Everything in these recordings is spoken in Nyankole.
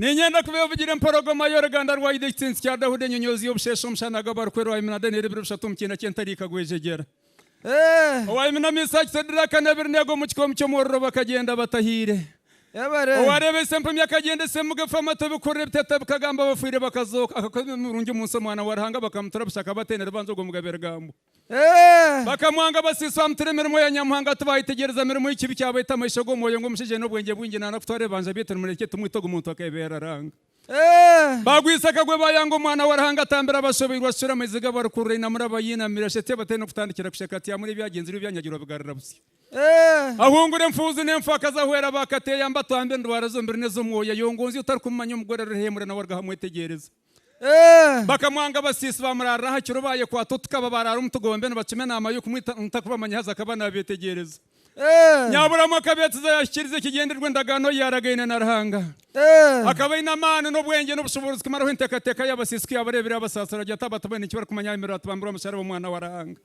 Niinyenda kubeevugira empologoma y'oruganda rwa Yuda, ekitsintsi kya Daudi, enyonyoozi y'obusheeshe, omushana gw'abarikwera, owa Aminadabu n'ebiro bishatu omu kiina ky'entare ikagwejegyera. Owa Imina, Misaki, Sadiraka na Abedinego omu kikoomi ky'omuriro bakagyenda batahiire. Owareebeise empumi akagyendesa emuga, efa amatu ebikuhurira, ebiteta bikagamba, abafiire bakazooka, akakora emirimo mirungi omu nsi, Omwana wa Ruhanga bakamutura busha akaba ataine rubanja ogwo Mugabe Rugambwa. Bakamwanga abasiisi bamutura emirimo ya Nyamuhanga tibayetegyereza mirimo y'ekibi kyabaita amaisho g'omwoyo ngu omushaija aine obwengye bwingi nana kutwara ebibanja byaitu nimurekye tumwite ogu muntu akebeera Ruhanga. Bagwisa akagwe bayanga omwana wa Ruhanga atambira abashobeirwe asukyire amaizi g'abarikurira ainamura abayinamire ashetsya abataine okutandikira kusheka ati yamura ebyagenzirwe ebyanyagirwe abigarura busya. Ahungura enfuuzi n'enfaakazi ahwera abakateeyamba atamba endwara z'omubiri n'ez'omwoyo ayongonzya otarikumumanya omugore arihemura nawe aruga ahamwetegyereza. Bakamwanga abasiisi baamuraarira aha kiro baayekwata otukaba baaraara omu tugombe nibacuma enaama y'okumwita ntakubamanya haza akaba naabeetegyereza. Nyaburamu akabeetsiza yaahikiiriza ekigyendererwa endagaano ei yaaragaine na Ruhanga. Akaba aine amaani n'obwengye n'obushoboorozi kumaraho enteekateeka y'abasiisi ku yaabareebire abasaasira agira ati, Aba tibaine eki barikumanya ayemerera ati, Bambirwe aha musharaba Omwana wa Ruhanga.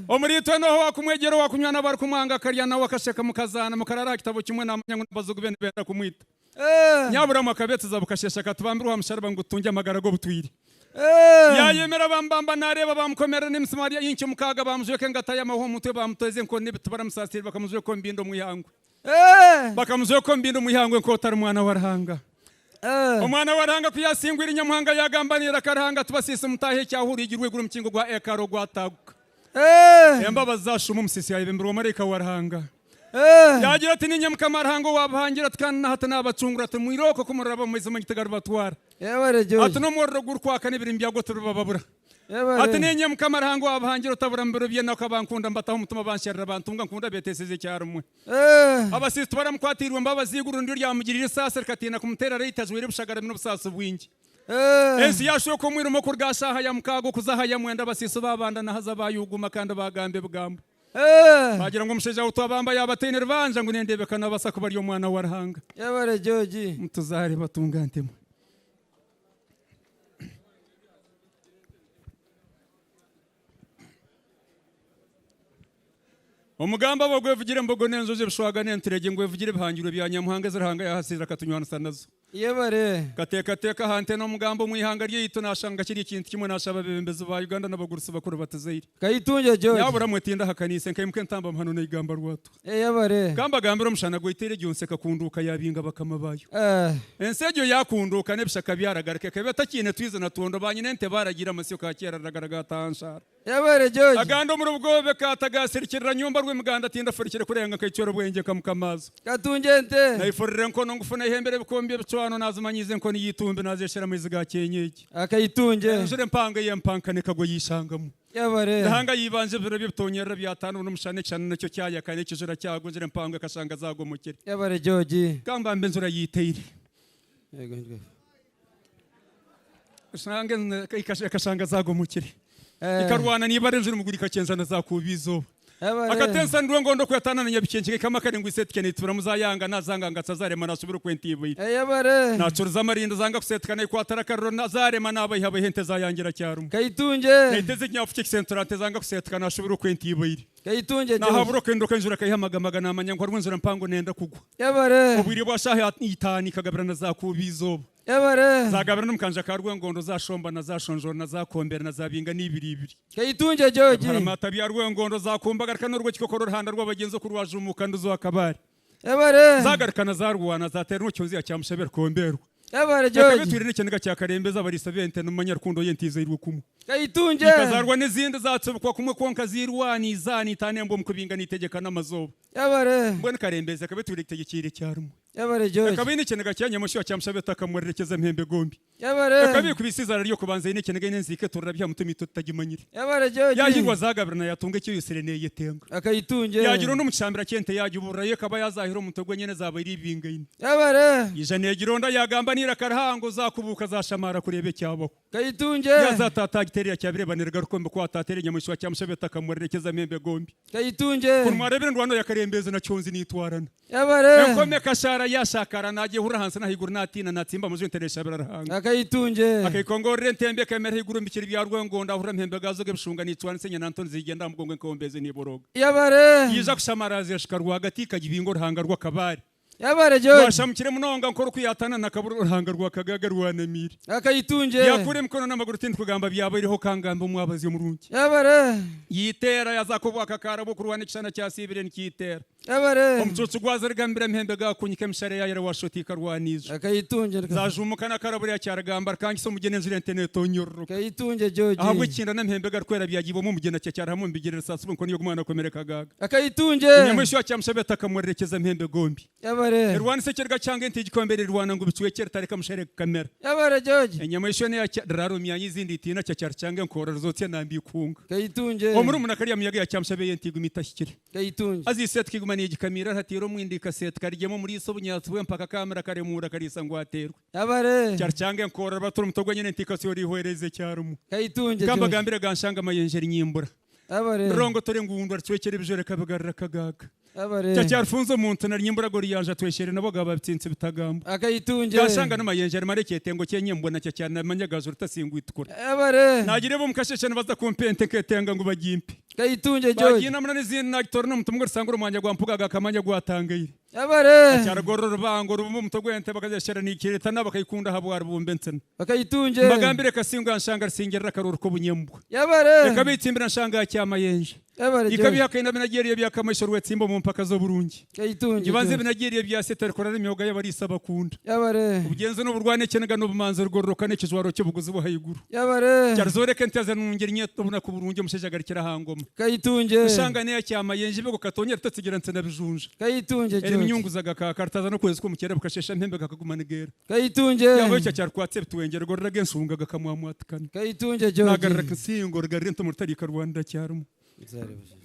Omuriitwe n'oha owaakumwegyera, owaakunywana abarikumwanga akarya nawe akasheka mukazaana mukaraara aha kitabo kimwe naamanya ngu n'abazigu be nibenda kumwita? Nyaburamu akabeetsiza bukasheesha akatubambirwa aha musharaba ngu tutungye amagara g'obutwire. Yaayemera baamubamba naareeba, baamukomerera n'emisimaari ya inci mukaaga, baamujweka engata y'amahwa omu mutwe, baamuteeza enkoni n'ebiti baramusaasiire, bakamujweka omu bindi omu ihangwe. Bakamujweka omu bindi omu ihangwe nk'otari mwana wa Ruhanga. Omwana wa Ruhanga ku yaasingwire Nyamuhanga yaagamba n'eiraka Ruhanga ati, Basiisi mutaahe ekyahu orwigi rw'eiguru omukingo gwa Ekaro gwataaguka. Embabazi zaashuuma omusiisi yaayebemberwa maraika wa Ruhanga. Yaagira ati, Niinye Mukama Ruhanga owaabahangira, ati, kandi na hati naabacungura, ati, Mwirooko ku muriraba omu maizi maingi tigaribatwara. Ati, N'omuriro gurikwaka n'ebirimi byagwo tibiribababura. Ati, Niinye Mukama Ruhanga owaabahangira, otabura mu biro by'enaku, abankunda mbataho omutima, bansherura, bantunga, nkunda beeteeseza ekyarumwe. Abasiisi tibaramukwatiirwe mbabazi, eiguru niryo ryamugiriire esaasi, rikatiina kumuteera riti, Ajwaire ebishagarami n'obusaasi bwingi. Ensi yaashwekwa omwirima okuruga aha shaaha ya mukaaga okuza aha ya mwenda, abasiisi baabandana haza baayuguuma kandi baagamba ebigambo. Baagira ngu omushaija ou twabamba yaaba ataine rubanja, ngu n'endeebeka naabaasa kuba ari Omwana wa Ruhanga. Yebare George. Mutuzaare batunga ntemwe. Omugambi aba gwevugire embogo n'enjojo ebishwaga n'enturegye ngu evugire ebihangirwe bya Nyamuhanga ezi Ruhanga yahasiire akatunywanisa nazo. Yebare. Nkateekateeka aha nte n'omugambi omu ihanga ryaitu nashanga kiri ekintu kimwe nashaba abebembezi ba Uganda n'abagurusi bakuru batuzaire. Kayitunge George. Nyabura mwe tindahakaniise nkaimuka entamba muhano n'eigamba rwatu. Yebare. Ka mbagambire omushana gwaiteire egyo nsi ekakunduuka yabinga bakama baayo. Ensi egyo yakunduuka n'ebishaka byaragarika ekaba etakiine twizi na twondo banyina ente baragiire amasyo ka kera raragara gataaha nshaara. Yebare George. Agandi omuri Bugoobe kaatagaasirikirira nyumba Rwemiganda tindafurikire kurenga nkaicwera obwengye nka mukamaazo. Katunge ente. Naifurira enkono ngufu naihembera ebikombe ebicwano nazimanyiiza enkoni y'eitumbi nazeeshera amaizi ga kyenyeegi. Akaitunge. Enjura empango ey'empankana ekagwa yaishangamu. Yebare. Ruhanga yaibanja ebiro by'ebitoonyerera byataana n'omushana ekishana nakyo kyayaka n'ekijura kyagwa enjura empango ekashanga zaagomokire. Yebare George. Ka ngambe enjura yaiteire. Ekashanga zagomokire. Ekarwana n'eibara enjura omuguru ekakyenza na zakuuba eizooba. Akatensa nirwo engondo okwetana na Nyabikenke kaikama kare ngu iseetike neituburamu zayanga nazanga ngatsa zarema nashubira oku ente ibaire. Nacuriza amarinda zanga kuseetika naikwatira akariro zarema nabaihabaiha ente zayangira kyarumwe. Naiteza ekinyafu ky'ekisentura nte zanga kuseetika nashubira oku ente ibaire. Kaitunge George. Nahabura okendoka enjura ekaihamagamaga namanya ngu hariho enjura mpango nenda kugwa. Yebare. Obwire bwa shaaha itaano ikagabirana zakuuba eizooba. Yebare. Zagabirana omu kanja ka Rwengondo zashomba zashonjorana zakomberana zabinga n'ibiri ibiri. Kaitunge George. Haramata bya Rwengondo zakumbagarika n'orwekikokoro oruhanda rw'abagyenzi oku rwajumuuka nduzo akabare. Yebare. Zagarukana zarwana zateera n'okyonziya kya Mushabe rukomberwa. Yebare Ekaba George. etwire n'ekiniga kya Karembeza abariisa b'ente nimumanya rukundo y'ente izairwe kumwe. Kaitunge. Ikazaarwa n'ezindi zaatsibikwa kumwe kwonka ziirwana eizaana itaana embwa omu kubinga niitegyeka n'amazooba. Yebare. Mbwenu Karembeza ekaba etwire ekitegyekiire kyarumwe. Yebare George. Ekaba eine ekiniga kya Nyamushuba kyamushaba etakamurirekeza mihembe gombi. Yebare. Ekaba ekubise eizaara ry'okubanza eine ekiniga eine enziika eturira bya mutima itwe tutagimanyire. Yebare George. Yaahirwa zaagabirana yaatunga eki eyosire neeyetenga. Akaitunge. Yaagira ondi omu kishambira ky'ente yaagiburirayo ekaba yaazaahira omutwe gwe zabaire ibingaine. Yebare. Yaija neegira onda yaagamba n'eiraka rihango zaakubuuka zaashamaara kureeba ekyabaho. Kaitunge. Yaaza taata agiteerera kyabireeba nirigaruka omu bikwata ateera enyamaishwa kyamushaba etakamurirekeza amahembe gombi. Kaitunge. Kuri mwareebire endwano ya Karembeezi na Kyonzi niitwarana. Yebare. Enkoma ekashaara yaashakara naagyehurira ahansi n'ahaiguru naatiina naatsimba amaju ente neeshabira Ruhanga. Akaitunge. Akaikongorera entembe ekeemera ahaiguru omu bikiri bya Rwengondo ahurira amahembe gaazo g'ebishunga niicwanisa enyana nto nizigyenda aha mugongo enkombezi niiborooga. Yebare. Yaija kushamara zeshika rwagati ikagibinga oruhanga rw'akabaare. Yebare George. Rwashamukire munonga nk'orukuyatana na kabura oruhanga rwa Kagaaga rwanamiire. Akaitungye. Byakura emikono n'amaguru tindikugamba byabaireho kangambe omwabazyo murungi. Yebare. Yaiteera yaza kubwaka akaarabo okurwana ekishana kyasiibire nikiiteera. Yebare. Omucuucu gwazirigambira emihembe gaakunyika emishare yaayo erewashoota ikarwana ijo. Akaitungye. Zajuumuka n'akarabura yakyarigamba rikangisa omugyeni enjura ente neetonyororoka. Akaitungye George. Ahabw'ekihinda n'amihembe garikwera byagiibwamu omugyeni akyakyari hamwe omu bigyere risaasibwa enkoni y'ogu mwana akomire Kagaaga. Akaitungye. Enyamaishwa yakyamushaba etakamwererekyeza amahembe gombi. Yebare. Erwanisa ekiriga kihango ente egikombe erirwana ngu bicwekye ritareka mushere kukamera. Yebare George. Enyamaishwa enu yakya riraara omu myanya ezindi itiina kyakyari kyanga enkoorora zotsya enamba ikunga. Kaitungye. Omurumuna kariya muyaga yakyamushaba ei ente iguma itahikire. Kaitungye. Haza eiseetuka iguma neegikamiira hataire omwinda ekaseetuka rigyema omuriisa obunyaatsi bwe mpaka kaamira karemuura kariisa ngu ateerwe. Yebare. Kyari kyanga enkoorora batura omuto gwenyine ente ekatsyoora eihwereza ekyarimu. Kaitungye George. Kambagambire ganshanga amayenje rinyimbura. Yebare. Rirongotore engundu aricwekyera ebijwero akabigarura akagaaga. Yebare. Kyakyarifunza omuntu na rinyimbura goriyanja atweshere nabo gaba bitsintsi bitagambwa. Akaitungye. Gashanga n'amayenje arimara ekyetengo kyenyembwa nakyo kyanamanya gajura utasingwa itukura. Yebare. Nagira ebo mukasheshe nibaza kumpa ente nketenga ngu bagimpe. Kaitungye George. Bagiinamura n'ezindi nagitora n'omuti mugwe rusangura omwanya gwa mpuga gakamanya gwatangaire. Yebare. Akyaragorora orubango rubumba omutwe gw'ente bakazeshera nikireta nabo bakayikunda ahabwa rubumba ensina. Akaitungye. Mbagambire Kasingo anshanga risingirira akaruru k'obunyembwa. Yebare. Ekabitsimbira nshanga ya Kyamayenje. Yebare George. Ikabihakaina binagyeriye byakamaisho rwetsimba omu mpaka z'oburungi. Kaitungye. Ngibanze George. binagyeriye bya sete rikora n'emyoga y'abariisa bakunda. Yebare. Obugenzi n'oburwana ekiniga n'obumanzi rugororoka n'ekijwaro ky'obuguzi bw'ahaiguru. Yebare. Kyarizoreka enteze nungeri nyeto obunaku burungi omushaija agarukira aha ngoma. Kaitungye. Nshanga neya Kyamayenje bego katonya ritatsigira nsina bijunja. Kaitungye Eri George. minyunguza gakaka ritaza n'okwezi kw'omukyera bukashesha mpembe gakaguma nigeera. Kaitungye. Yaba ekyo kyarikwatsa ebitwengye rigorora g'enshunga gakamwamwatikana. Kaitungye George. Nagarura kinsingo rigarira entomo ritariika rwanda kyarimu.